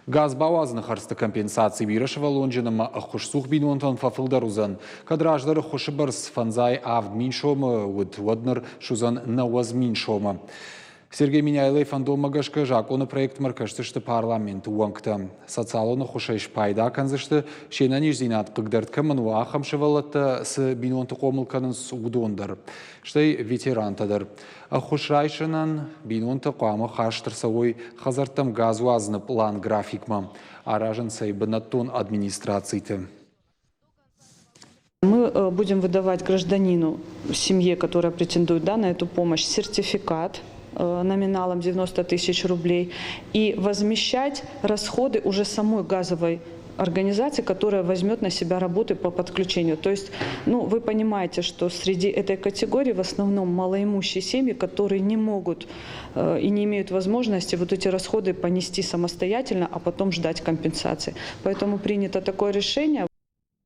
Газ бауадзыны хӕрдзты компенсаци бирӕсывӕллонджын ӕмӕ ӕххуысцух бинонтӕн фӕфылдӕр уыдзӕн. Кӕд раздӕр ӕххуысы бӕрц 57 000 сомы уыд, уӕд ныр суыдзӕн 90 000 сомы. Сергей Меняйлойы фӕндонмӕ гӕсгӕ закъоны проектмӕ ӕркӕсдзысты парламенты уӕнгтӕ. Социалон ӕххуысӕй спайда кӕндзысты, се нӕниздзинад хъыгдӕрд кӕмӕн у, ахӕм сывӕллӕттӕ цы бинонты хъомыл кӕнынц, уыдон дӕр, стӕй ветерантӕ дӕр. Ӕххуыс райсынӕн бинонтӕ хъуамӕ хаст ӕрцӕуой хӕдзӕрттӕм газ уадзыны пълан графикмӕ, аразынц ӕй бынӕттон администрациты. Мы будем выдавать гражданину, семье, которая претендует да, на эту помощь, сертификат номиналом 90 тысяч рублей и возмещать расходы уже самой газовой организации, которая возьмет на себя работы по подключению. То есть, ну, вы понимаете, что среди этой категории в основном малоимущие семьи, которые не могут и не имеют возможности вот эти расходы понести самостоятельно, а потом ждать компенсации. Поэтому принято такое решение.